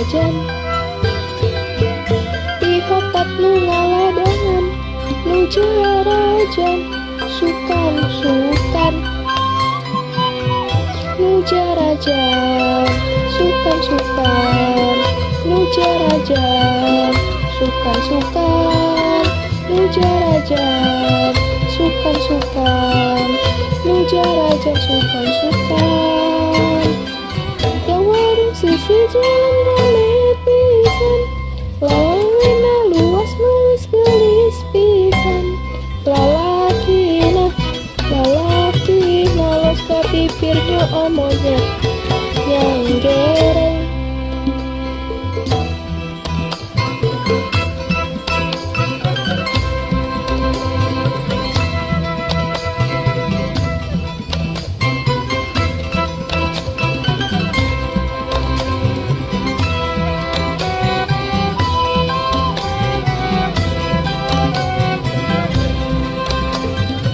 jarajan. Pihotat nu ngaladangan nu jarajan sukan-sukan. Nu jarajan sukan-sukan. Nu jarajan sukan-sukan. Nu jarajan sukan-sukan. Nu jarajan sukan-sukan. Ya warung sisi jalan rame pisan, lawena luas luwes gelis pisan. Lalakina lalakina los ka pipirnya omonyet yang gereng.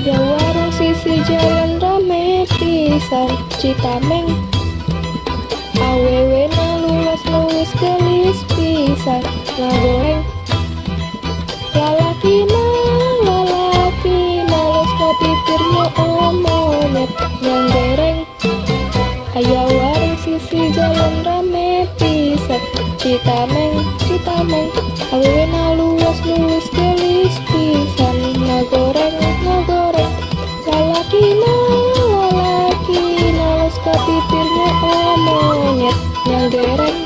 Ya warung sisi jalan rame pisan Citameng, awewe na luas luwes gelis pisan ngagoreng. Lalakina lalakina los ka pipirnya omonyet yang gereng. Aya warung sisi jalan rame pisan Citameng, Citameng, awewe na luas luwes gelis pisan ngagoreng ngagoreng. Lalakina lalakina los ka pipirnya omonyet yang gereng.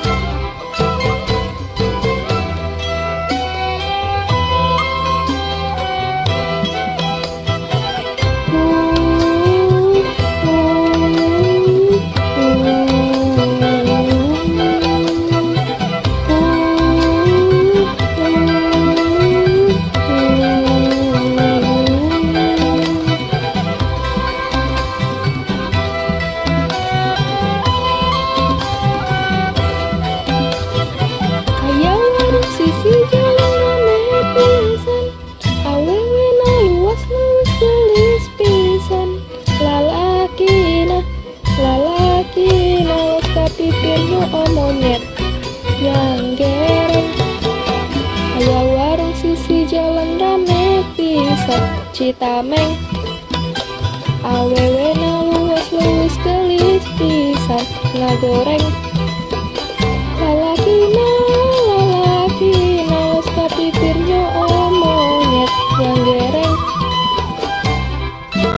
Sisi jalan rame pisan, awewe na luas luwes gelis pisan. Lalakina lalakina los ka pipirnya omonyet yang gereng. Aya warung sisi jalan rame pisan Citameng, awewe na luas luwes gelis pisan ngagoreng.